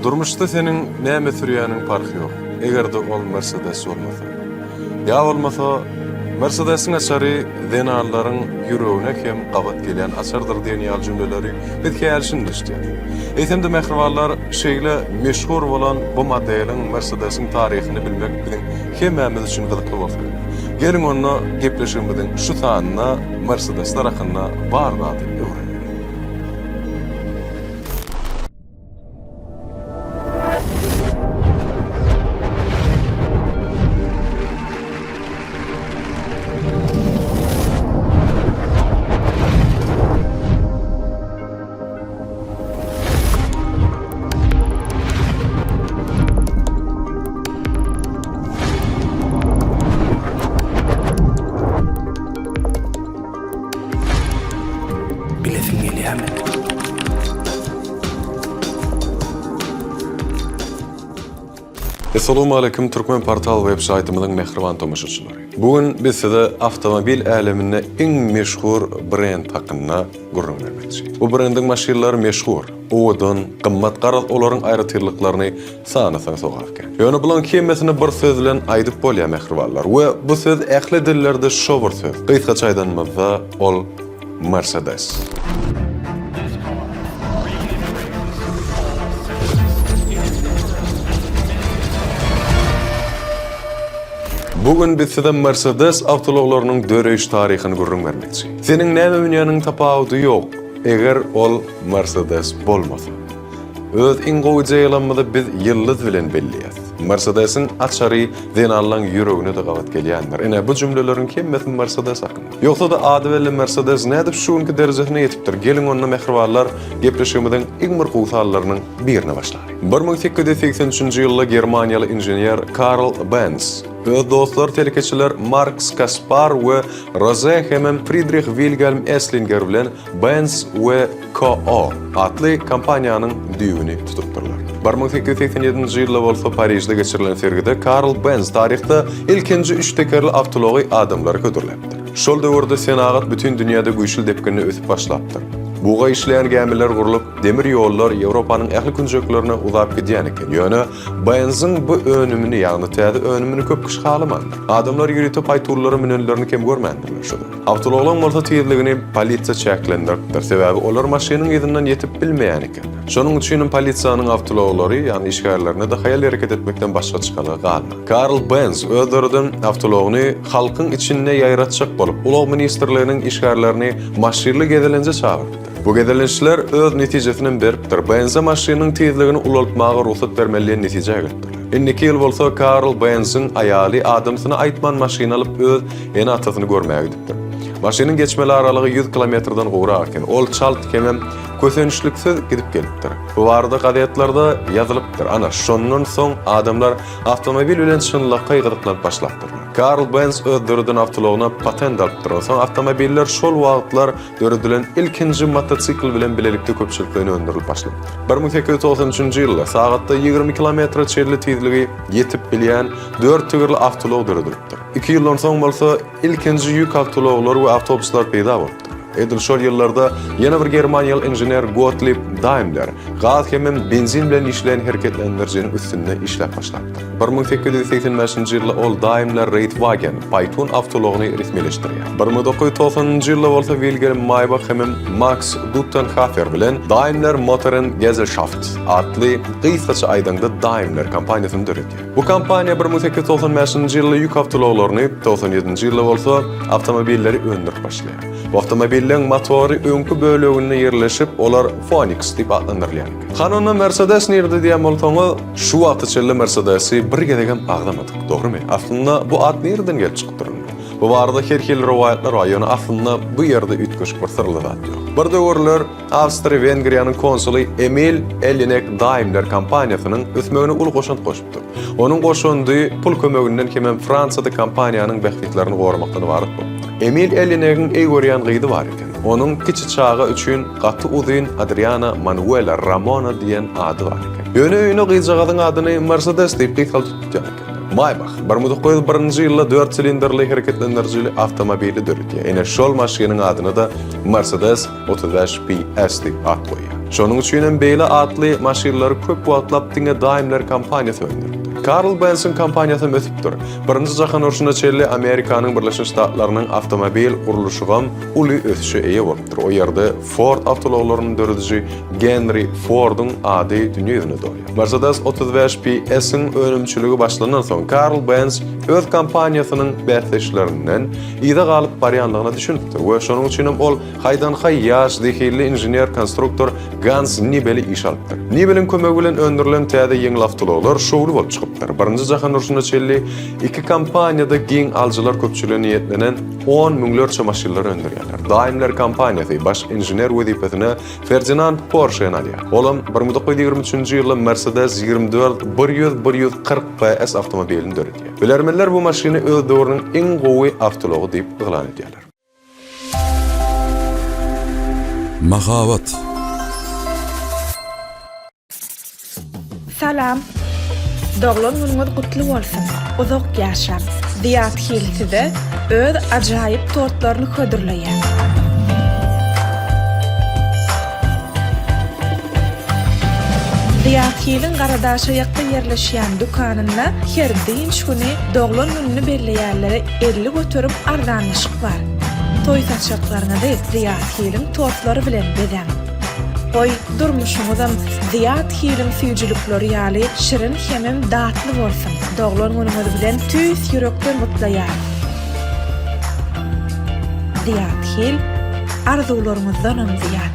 Durmuşda seniň näme sürýäniň parhy ýok, eger-de ol Mersedes bolmasa. Ýa bolmasa, Mersedesiň açary zenanlaryň ýüregine hem gabat gelýän açardyr diýen ýaly jümleleri biz häli-şindi eşidýäris. Eýsem-de mähribanlar, şeýle meşhur bolan bu modeliň, Mersedesiň taryhyny bilmek biziň hemmämiz üçin gyzykly bolsa gerek. Geliň onda gepleşigimiziň şu sanynda Mersedesler hakynda bar zady öwreneliň. Bilesiň gelýärmi? Essalawmaleýkim Türkmen Portal web saýtymyzyň mähriban tomaşaçylary. Bu gün biz size awtomobil äleminde iň meşhur brend hakynda gürrüň bermekçi. Bu brendiň maşynlary meşhur, owadan, gymmat garaz olaryň aýratynlyklaryny sanasaň sogap kän. Ýöne bulaň hemmesini bir söz bilen aýdyp bolýar mähribanlar we bu söz ähli dillerde şo bir söz. Gysgaça aýdanymyzda ol Mercedes. Bu gün biz size Mercedes awtoulaglarynyň döreýiş taryhyny gürrüň bermekçi. Seniň näme münýäniň tapawudy ýok, eger ol Mercedes bolmasa. Öz iň gowy jeýlanymyzy biz ýyldyz bilen belleýäs. Mersedesiň açary zenanlaň ýüregine-de gabat gelýändir. Ine, bu jümleleriň hemmesi Mersedes hakynda. Ýogsa-da ady belli Mersedes nädip şu günki derejesine ýetipdir? Geliň onda mähribanlar, gepleşigimiziň iň bir gowy sanlarynyň birine başlalyň. 1883-nji ýylda germaniýaly inžener Karl Benz öz dostlary telekeçiler Marks Kaspar we Roze hemem Fridrih Wilgelm Eslinger bilen Benz we CO atly kompaniýanyň düýbüni tutupdyrlar. 1887-nji ýylda bolsa Parižde geçirilen sergide Karl Benz taryhda ilkinji üç tekerli awtoulagy adamlara hödürläpdir. Şol döwürde senagat bütin dünýäde güýçli depginde ösüp başlapdyr. Buga işleýän gämiler gurlup, demir ýollar Ýewropanyň ähli künjeklerine uzap gidýän eken. Ýöne Benziň bu önümini, ýagny täze önümini köp kişi halamandyr. Adamlar ýörite paýtunlara münenlerini kem görmändirler şo döwür. Awtoulaglaryň bolsa tizligini polisiýa çäklendiripdir, sebäbi olar maşynyň yzyndan ýetip bilmeýän ekenler. Şonuň üçinem polisiýanyň awtoulaglary, ýagny işgärlerine-de haýal hereket etmekden başga çykalga galman. Karl Benz öz döreden awtoulagyny halkyň içinde ýaýratjak bolup, ulag ministrliginiň işgärlerini maşynly gezelenje çagyrypdyr. Bu gezelençler öz netijesinem beripdir, Benze maşynyň tizligini ulaltmaga rugsat bermeli diýen netijä gelipdirler. Indiki ýyl bolsa Karl Benziň aýaly adamsyna aýtman maşyn alyp öz ene-atasyny görmäge gidipdir. Maşynyň geçmeli aralygy 100 kilometrden gowrak eken. Ol çalt hemem kösençliksiz gidip gelipdir. Bu barada gazetlerde ýazylypdyr. Ana, şondan soň adamlar awtomobil bilen çynlakaý gyzyklanyp başlapdyrlar. Karl Benz öz döreden awtoulagyna patent alypdyr. Onsoň awtomobiller şol wagtlar döredilen ilkinji motosikl bilen bilelikde köpçülikleýin öndürilip başlanypdyr. 1893-nji ýylda sagatda 20 kilometre çenli tizligi ýetip bilýän dört tigirli awtoulag döredilipdir. Iki ýyldan soň bolsa ilkinji ýük awtoulaglary we awtobuslar peýda bolupdyr. Edil şol ýyllarda ýene bir germaniýaly inžener Gotlib Daimler gaz hemem benzin bilen işleýän hereketlendirijiniň üstünde işläp başlapdyr. 1885-nji ýylda ol Daimler Reitwagen paýtun awtoulagyny resmileşdirýär. 1990-njy ýylda bolsa Wilgelm Maýbah hemem Maks Duttenhafer bilen Daimler Motoren Gesellschaft atly gysgaça aýdaňda Daimler kompaniýasyny döredýär. Bu kompaniýa 1895-nji ýylda ýük awtoulaglaryny, 97-nji ýylda bolsa awtomobilleri öndürip başlaýar. Bu awtomobilleň motory öňki böleginde ýerleşip, olar Phoenix diýip atlandyrylýan eken. Hany onda Mercedes nirde diýen bolsaňyz, şu wagta çenli Mercedesi bir gezegem agzamadyk, dogrymy? Aslynda bu at nireden gelip çykypdyr indi? Bu barada her hili rowaýatlar bar, ýöne aslynda bu ýerde üýtgeşik bir syrly zat ýok. Bir döwürler Awstriýa-Wengriýanyň konsuly Emil Ellinek Daimler kompaniýasynyň ösmegine uly goşant goşupdyr. Onuň goşandy pul kömeginden hemem Fransiýada kompaniýanyň bähbitlerini goramakdan ybarat bolupdyr. Emil Ellinegiň eý görýän gyzy bar eken. Onuň kiçi çaga üçin gaty uzyn Adriana Manuela Ramona diýen ady bar eken. Ýöne öýüne gyzjagazyň adyny Mersedes diýip gysgaldyp tutýan ekenler. Maybach 1901-nji ýylda dört silindrli hereketlendirijili awtomobili döredýär. Ine şol maşynyň adyna-da Mercedes 35 PS diýip at goýýar. Şonuň üçin hem beýle atly maşynlary köp wagtlap diňe Daimler kompaniýasy öndüripdir. Karl Benziň kompaniýasy hem ösüpdir. Birinji jahan urşuna çenli Amerikanyň Birleşen Ştatlarynyň awtomobil gurluşygam uly ösüşe eýe bolupdyr. O ýerde Ford awtoulaglaryny dörediji Genri Forduň ady dünýä ýüzüne dolýar. Mercedes 35 PS-iň önümçiligi başlandan soň Karl Benz öz kompaniýasynyň bäsdeşlerinden yza galyp barýandygyna düşünipdir we şonuň üçin hem ol haýdan-haý ýaş zehinli inžener-konstruktor Gans Nibeli işe alypdyr. Nibeliň kömegi bilen öndürilen täze ýeňil awtoulaglar şowly bolup çykypdyr. Birinji jahan urşuna çenli iki kompaniýa-da giň alyjylar köpçüligine niýetlenen on müňlerçe maşynlar öndürýärler. Daimler kompaniýasy baş inžener wezipesine Ferdinand Porşeni alýar. Olam 1923-nji ýylda Mercedes 24 100 140 PS awtomobilini döredýär. Bilermenler bu maşyny öz döwrüniň iň gowy awtoulagy diýip yglan edýärler. Mahabat. Salam! Doglan günüňiz gutly bolsun! Uzak ýaşaň! Zyýat Hil size öz ajaýyp tortlaryny hödürleýär. Zyýat Hiliň Garadaşaýakda ýerleşýän dükanynda her dynç güni doglan gününi belleýänlere 50% arzanlaşyk bar. Toý saçaklaryňyzy Zyýat Hiliň tortlary bilen bezäň! Goý, durmuşyňyzam Zyýat Hiliň süýjülikleri ýaly şirin hemem datly bolsun! Doglan günüňiz bilen tüýs ýürekden gutlaýarys! Zyýat Hil, arzuwlaryňyzdanam zyýat!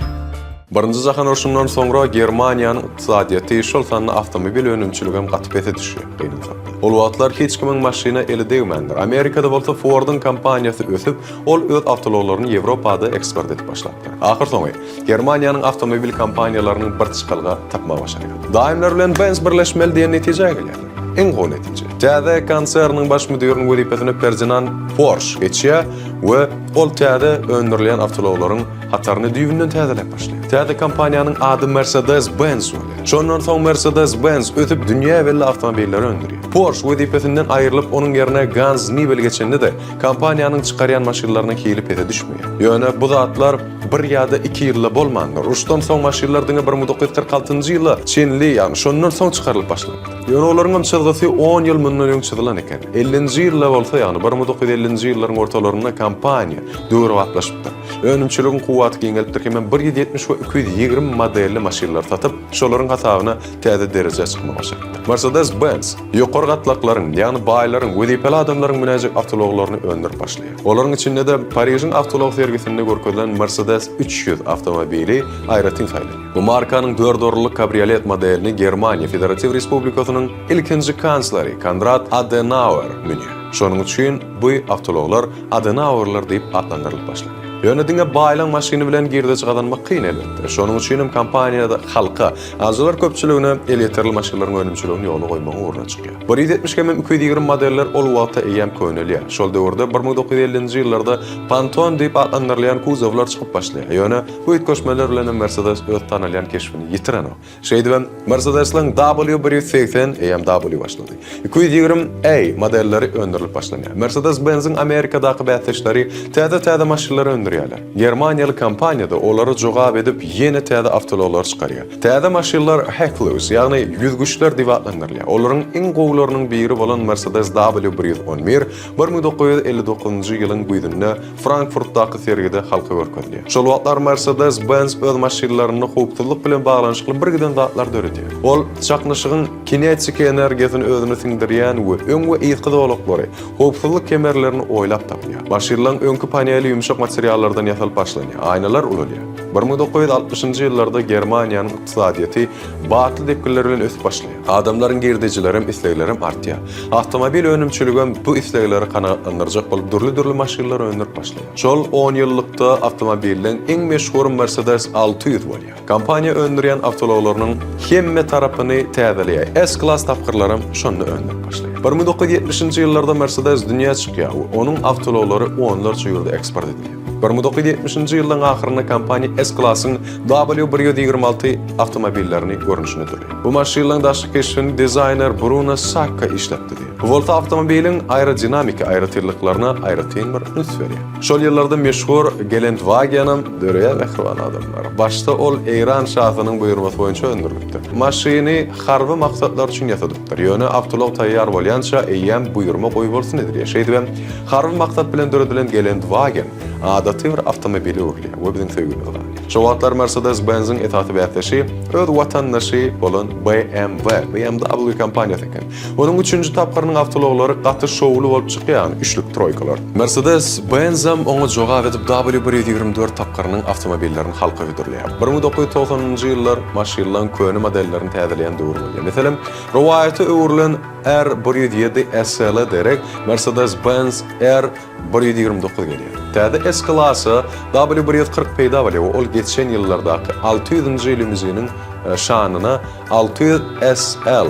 Birinji jahan urşundan soňra Germaniýanyň ykdysadyýeti, şol sanda awtomobil önümçiligem gaty pese düşýär, gynansak-da. Ol wagtlar hiç kimiň maşyna eli degmändir. Amerikada bolsa Forduň kompaniýasy ösüp, ol öz awtoulaglaryny Ýewropa-da eksport edip başlapdyr. Ahyrsoňy, Germaniýanyň awtomobil kompaniýalarynyň bir çykalga tapmagy başarýar. Daimler bilen Benz birleşmeli diýen netijä gelýärler. Iň gowy netije. Täze konserniň baş müdiriniň wezipesine Ferdinand Porş geçýär we ol täze öndürilýän awtoulaglaryň hataryny düýbünden täzeläp başlaýar. Täze kompaniýanyň ady Mercedes-Benz bolýar. Şondan soň Mercedes-Benz ösüp dünýä belli awtomobilleri öndürýär. Porş wezipesinden aýrylyp, onuň ýerine Gans Nibel geçende-de, kompaniýanyň çykarýan maşynlarynyň hili pese düşmeýär. Ýöne bu zatlar bir ýa-da iki ýylda bolmandyr. Uruşdan soň maşynlar diňe 1946-njy ýyla çenli, ýagny şondan soň çykarylyp başlanypdyr. Ýöne olaryňam çyzgysy on ýyl mundan öň çyzylan eken. Ellinji ýylda bolsa, ýagny 1950-nji ýyllaryň ortalarynda kompaniýa döwrebaplaşypdyr. Önümçiligiň kuwwaty giňelipdir hemem 170 we 220 modelli maşynlary satyp, şolaryň hasabyna täze derejä çykmagy başarypdyr. Mercedes-Benz ýokary gatlaklaryň, ýagny baýlaryň, wezipeli adamlaryň münäjek awtoulaglaryny öndürip başlaýar. Olaryň içinde-de Parižiň awtoulag sergisinde görkezilen Mercedes 300 awtomobili aýratyn saýlanýar. Bu markanyň dört orunlyk kabriolet modelini Germaniýa Federatiw Respublikasynyň ilkinji kansleri Konrad Adenauer münýär. Şonuň üçin bu awtoulaglar Adenauerler diýip atlandyrylyp başlanýar. Ýöne diňe baýlaň maşyny bilen girdeji gazanmak kyn elbetde. Şonuň üçin hem kompaniýada halka, alyjylar köpçüligine elýeterli maşynlaryň önümçiligini ýola goýmagyň ugruna çykýar. 170 hemem 220 modeller ol wagta eýýäm könelýär. Şol döwürde 1950-nji ýyllarda Ponton diýip atlandyrylýan kuzowlar çykyp başlaýar. Ýöne bu üýtgeşmeler bilenem Mercedes öz tanalýan keşbini ýitirenok. Şeýdibem, Mercedes-iň W 180, eýýäm W başlady, 220 A modelleri öndürilip başlanýar. Mercedes-Benz-iň Amerikadaky bäsdeşleri täze-täze maşynlary öndürýärler. Germaniýaly kompaniýa-da olara jogap edip, ýene täze awtoulaglary çykarýar. Täze maşynlar Hecklus, ýagny ýüzgüçler diýip atlandyrylýar. Olaryň iň gowularynyň biri bolan Mercedes W 111 1959-njy ýylyň güýzünde Frankfurtdaky sergide halka görkezilýär. Şol wagtlar Mercedes-Benz öz maşynlarynda howpsuzlyk bilen baglanyşykly birgiden zatlar döredýär. Ol çaknyşygyň kinetiki energiýasyny özüne siňdirýän we öň we yzky zolaklary, howpsuzlyk kemerlerini oýlap tapýar. Maşynlaryň öňki paneli ýumşak materiallardan ýasalyp başlanýar, aýnalar ulalýar. 1960-njy ýyllarda Germaniýanyň ykdysadyýeti batly depginler bilen ösüp başlaýar. Adamlaryň girdejilerem, isleglerem artýar. Awtomobil önümçiligem bu islegleri kanagatlandyrjak bolup dürli-dürli maşynlary öndürip başlaýar. Şol onýyllykda awtomobilleň iň meşhury Mercedes 600 bolýar. Kompaniýa öndürýän awtoulaglarynyň hemme tarapyny täzeleýär. S-klas tapgyrlaram şonda öndürip başlaýar. 1970-nji ýyllarda Mercedes dünýä çykýar we onuň awtoulaglary onlarça ýurda eksport edilýär. 1970-nji ýyllaryň ahyrynda kompaniýa S-klasyň W 126 awtomobillerini görnüşine durýar. Bu maşynlaryň daşky keşbini dizaýner Bruno Sakka işläpdi. Bu bolsa awtomobiliň aerodinamiki aýratynlyklaryna aýratyn bir üns berýär. Şol ýyllarda meşhur Gelendwagenam döreýär mähriban adamlar. Başda ol Eýran şasynyň buýurmasy boýunça öndürilipdir. Maşyny harby maksatlar üçin ýasadypdyr. Ýöne awtoulag taýýar bolýança eýýäm buýurma goýbolsun edilýär. Şeýdibem harby maksat bilen döredilen Gelendwagen adaty bir awtomobile öwrülýär we biziň söýgimize galýar. Şo wagtlar Mercedes-Benz-iň esasy bäsdeşi öz watandaşy bolan BMW, BMW kompaniýasy eken. Onuň üçünji tapgyrynyň awtoulaglary gaty şowly bolup çykýar, ýagny üçlük troýkalar. Mercedes-Benzem oňa jogap edip W 124 tapgyrynyň awtomobillerini halka hödürleýär. 1990-njy ýyllar maşynlaryň köne modellerini täzeleýän döwür bolýar. Meselem, rowaýata öwrülen R 107 SL-e derek Mercedes-Benz R 129 gelýär. Täze S-klasa W 140 peýda bolýar we ol geçen ýyllardaky 600-nji limuziniň şanyna 600 SL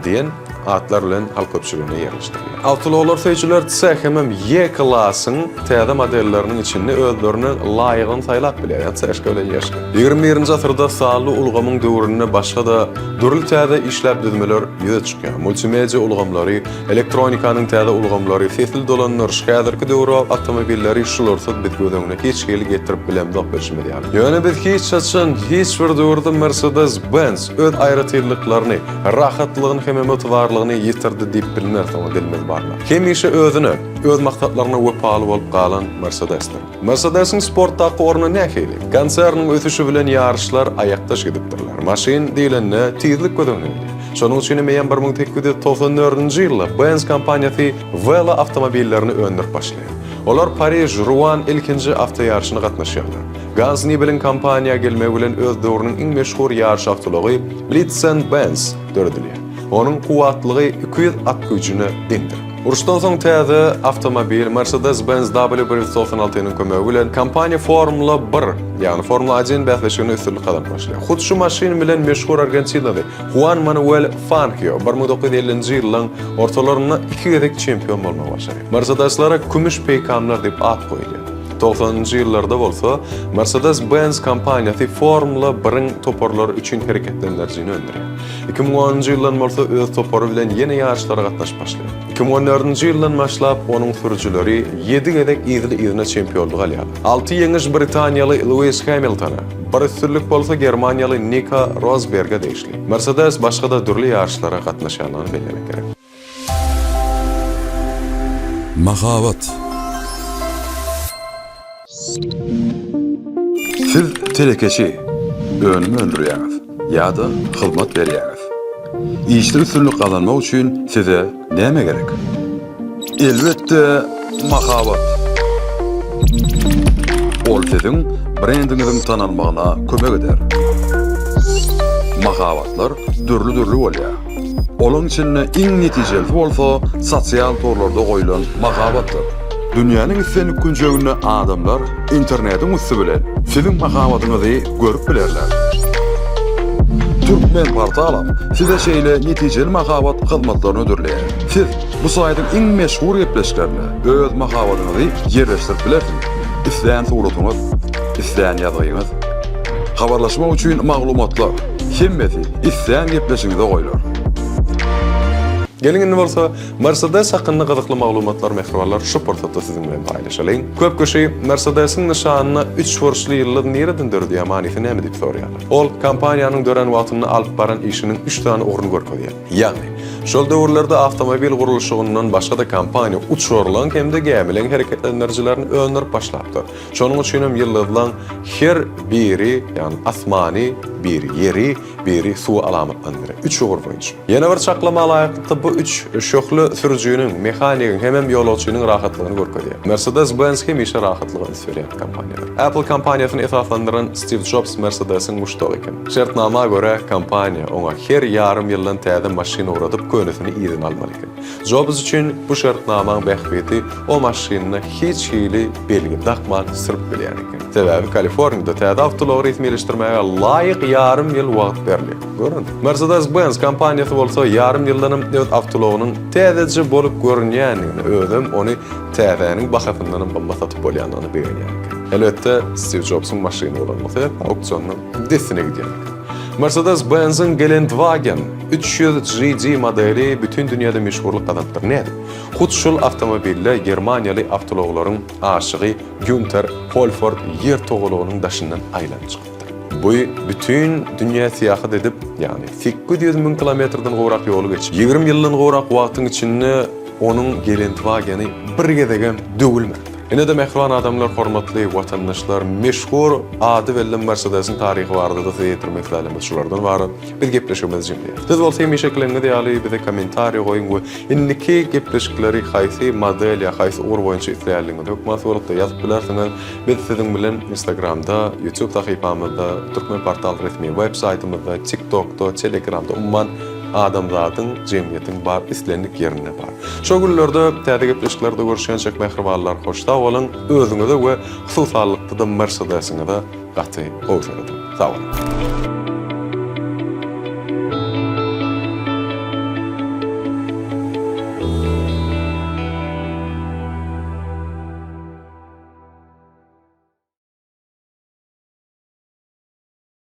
diýen atlar bilen halk köpçüligine ýerleşdirilýär. Awtoulaglar söýüjiler C hemem E klasyň täze modelleriniň içinde özlerine laýygyny saýlap bilýär, ýagny C-şka bilen E-şka. Ýigrimi birinji asyrda sanly ulgamyň döwründe başga-da dürli täze işläp düzmeler ýüze çykýar. Multimedia ulgamlary, Elektronikanyň täze ulgamlary, sesli dolandyryş, häzirki döwrebap awtomobilleri şularsyz biz göz öňüne hiç hili getirip bilemzok bilşimiz ýaly. Ýöne biz hiç haçan, hiç bir döwürde Mercedes-Benz öz aýratynlyklaryny, rahatlygyny hemem ygtybarlygyny ýitirdi diýip bilmeris oňa dilimiz barlap. Hemişe özüne, öz maksatlaryna wepaly bolup galan Mercedesdir. Mercedes-iň sportdaky orny nähili? Konserniň ösüşi bilen ýaryşlar aýakdaş gidipdirler. Maşyn diýlende, tizlik göz öňüne gelýär. Şonuň üçin hem eýýäm 1894-nji ýylda Benz kompaniýasy Velo awtomobillerini öndürip başlaýar. Olar Pariž-Ruan ilkinji awtoýaryşyna gatnaşýarlar. Gans Nibeliň kompaniýa gelmegi bilen öz döwrüniň iň meşhur ýaryş awtoulagy Blitzen-Benz döredilýär. Onuň kuwwatlygy 200 at güýjüne deňdir. Uruşdan soň täze awtomobil Mercedes-Benz W 196-nyň kömegi bilen kompaniýa Formula 1, ýagny Formula 1 bäsleşiginde üstünlik gazanyp başlaýar. Hut şu maşyn bilen meşhur argentinaly Huan Manuel Fangio 1950-nji ýyllaryň ortalarynda iki gezek çempion bolmagy başarýar. Mercedes-lere kümüş peýkamlar diýip at goýulýar. Togsanynjy ýyllarda bolsa Mercedes-Benz kompaniýasy Formula 1-iň toparlary üçin hereketlendirijini öndürýär. 2010-njy ýyldan bolsa öz topary bilen ýene ýaryşlara gatnaşyp başlaýar. 2014-nji ýyldan başlap onuň sürüjileri ýedi gezek yzly-yzyna çempionlygy alýarlar. Alty ýeňiş britaniýaly Lewis Hamiltona, bir üstünlik bolsa germaniýaly Niko Rosberge degişli. Mercedes başga-da dürli ýaryşlara gatnaşýandygyny bellemek gerek. Mahabat. Siz telekeçi, önüm öndürýäňiz ýa-da hyzmat berýäňiz. Işde üstünlik gazanmak üçin size näme gerek? Elbetde, mahabat. Ol siziň brendiňiziň tanalmagyna kömek eder. Mahabatlar dürli-dürli bolýar. Olaň içinde iň netijelisi bolsa sosial torlarda goýlan mahabatdyr. Dünýäniň islendik künjeginde adamlar internetiň üsti bilen siziň mahabatyňyzy görüp bilerler. Türkmenportalam size şeýle netijeli mahabat hyzmatlaryny hödürleýär. Siz bu saýtyň iň meşhur gepleşiklerinde öz mahabatyňyzy ýerleşdirip bilersiňiz. Islän suratyňyz, islän ýazgyňyz. Habarlaşmak üçin maglumatlar, hemmesi islän gepleşigiňize goýlar. Geliň indi bolsa Mercedes hakynda gyzykly maglumatlary mähribanlar şu pursatda siziň bilen paýlaşalyň. Köp kişi Mercedesiň nyşanyna üçburçly ýyldyz nireden döredi ýa manysy näme diýip soraýarlar. Ol kompaniýanyň dörän wagtynda alyp baran işiniň üç sany ugruny görkezýär. Ýagny, şol döwürlerde awtomobil gurluşygyndan başga-da kompaniýa uçarlaryň hem-de gämileň hereketlendirijilerini öndürip başlapdyr. Şonuň üçin hem ýyldyzlaryň her biri, ýagny asmany, biri ýeri, biri suwy alamatlandyrýar. Üç ugur boýunça. Ýene bir çaklama laýyklykda bu üç şöhle sürüjiniň, mehanigiň hemem ýolagçynyň rahatlygyny görkezýär. Mercedes-Benz hemişe rahatlyga üns berýän kompaniýadyr. Apple kompaniýasyny esaslandyran Stiw Jobs Mercedes-iň muşdagy eken. Şertnama görä, kompaniýa oňa her ýarym ýyldan täze maşyn ugradyp, könesini yzyna almaly eken. Jobs üçin bu şertnamaň bähbidi o maşynyna hiç hili belgi dakman sürüp bilýän eken. Sebäbi Kaliforniýada täze awtoulagy resmileşdirmäge laýyk ýarym ýyl wagt berilýär. Görüň. Mercedes-Benz kompaniýasy bolsa ýarym ýyldanam öz awtoulagynyň täzeje bolup görünýändigini, özem ony täzäniň bahasyndanam gymmat satyp bolýandygyna begenýän eken. Elbetde, Stiw Jobsyň maşyny bolanlygy sebäpli auksiondan dessine gidýän eken. Mercedes-Benz-iň Gelendwagen 300 GD modeli bütin dünýäde meşhurlyk gazanypdyr. Nädip? Hut şol awtomobilde germaniýaly awtoulaglaryň aşygy Günter Holford Ýer togalagynyň daşyndan aýlanyp çykypdyr. Bu bütin dünýä syýahat edip, ýagny 800 müň kilometrden gowrak ýoly geçip, 20 ýyldan gowrak wagtyň içinde onuň Gelendwageni bir gezegem döwülmändir. Ine-de mähriban adamlar, hormatly watandaşlar, meşhur ady belli Mersedesiň taryhy barada-da size ýetirmek islälimimiz şulardan ybarat. Biz gepleşigimizi jemleýäris. Siz bolsa hemişekileňiz ýaly bize kommentariý goýuň we indiki gepleşikleri haýsy model ýa haýsy ugur boýunça isleýänligiňizi hökman suratda ýazyp bilersiňiz. Biz siziň bilen Instagramda, YouTube sahypamyzda, Türkmenportal resmi web saýtymyzda, TikTokda, Telegramda umuman adamzadyň, jemgyýetiň bar islendik ýerinde bar. Şo günlerde täze gepleşiklerde görüşýänçäk mähribanlar hoş sag boluň. Özüňize we hususalykda-da Mersedesiňize gaty gowy serediň. Sag boluň.